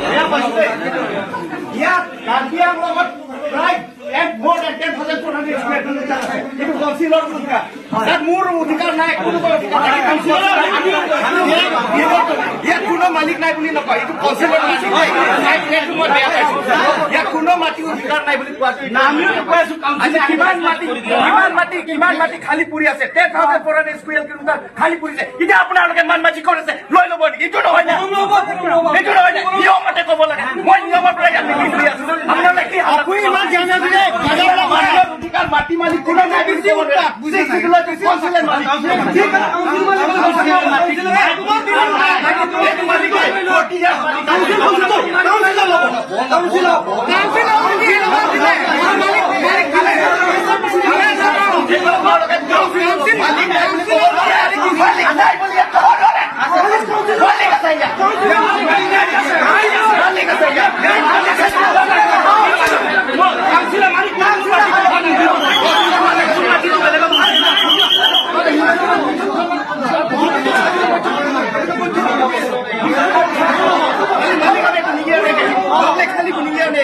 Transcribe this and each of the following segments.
বেয়া পাইছো দেই। ইয়াত কাৰ্বি আংলঙত প্ৰায় more than 10,400 square kilometer আছে। এইটো কাউন্সিলৰ অধিকাৰ। তাত মোৰ অধিকাৰ নাই, কোনোবা অধিকাৰ নাই। ইয়াত কোনো মালিক নাই বুলি নকয়। এইটো কাউন্সিলৰ মাটি দেই। এইটো মই বেয়া পাইছো। ইয়াত কোনো মাটি অধিকাৰ নাই বুলি কোৱাটো। আমিও কৈ আছো। আজি কিমান মাটি খালী পৰি আছে? 10,400 square kilometer খালী পৰিছে। এতিয়া আপোনালোকে মান মাজি কৰিছে, লৈ ল'ব নেকি? এইটো নহয় না, এইটো নহয় না। নিয়মতে ক'ব লাগে। মই নিয়মৰ পৰা ইয়াত মিটিং কৰি আছো। আপোনালোকে কি আপুনি ইমান জ্ঞান দিলে। মানুহৰ অধিকাৰ, মাটি মালিক কোনো নাই বুলি ক'ব নোৱাৰে। কাউন্সিলৰ মালিক। ঠিক আছে, কাউন্সিল মালিক। এইটো মালিক নাই, 40 years মালিক। কাউন্সিল মালিক দিলে। মালিক নাই বুলি ক'ব নোৱাৰে। মালিক নাই বুলি ইয়াত ক'ব নোৱাৰে। মালিক আছে ইয়াত। মালিক আছে ইয়াত। কাউন্সিলৰ মালিক। মালিক আমি নিয়ে নে খালি নিয়ে নে।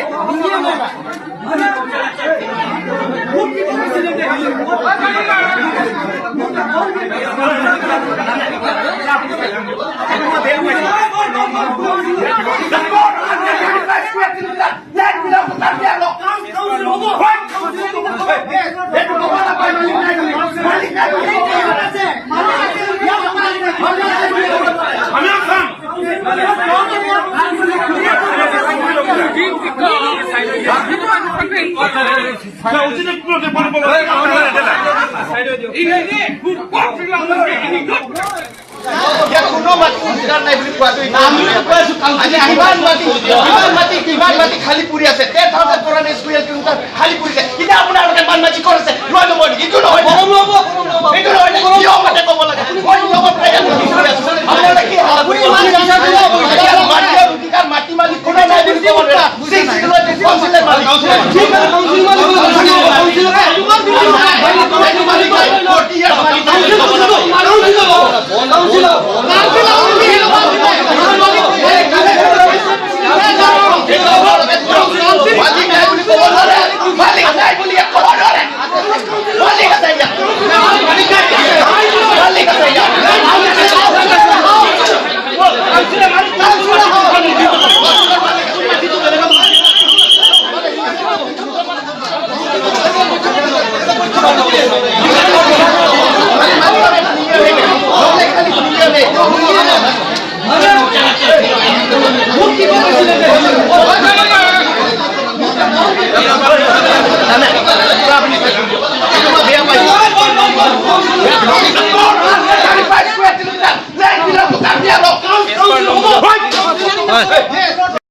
আমিও খাম। ইয়াত কোনো মাটি অধিকাৰ নাই বুলি কোৱাটো। আজি কিমান মাটি খালী পৰি আছে? 10,400 square kilometer খালী পৰিছে। এতিয়া আপোনালোকে মান মাজি কৰিছে, লৈ ল'ব নেকি? এইটো নহয়, এইটো নহয়। নিয়মতে ক'ব লাগে। মই নিয়মৰ পৰা ইয়াত মিটিং কৰি আছো। আপোনালোকে কি মাটিৰ অধিকাৰ, মাটি মালিক কোনো নাই বুলি ক'ব নোৱাৰে। কাউন্সিলৰ মালিক। ঠিক আছে, কাউন্সিল মালিক। মালিক নাই, 40 years মালিক। কাউন্সিল। মালিক নাই বুলি ক'ব নোৱাৰে। মালিক নাই বুলি ইয়াত ক'ব নোৱাৰে। মালিক আছে ইয়াত। মালিক আছে ইয়াত।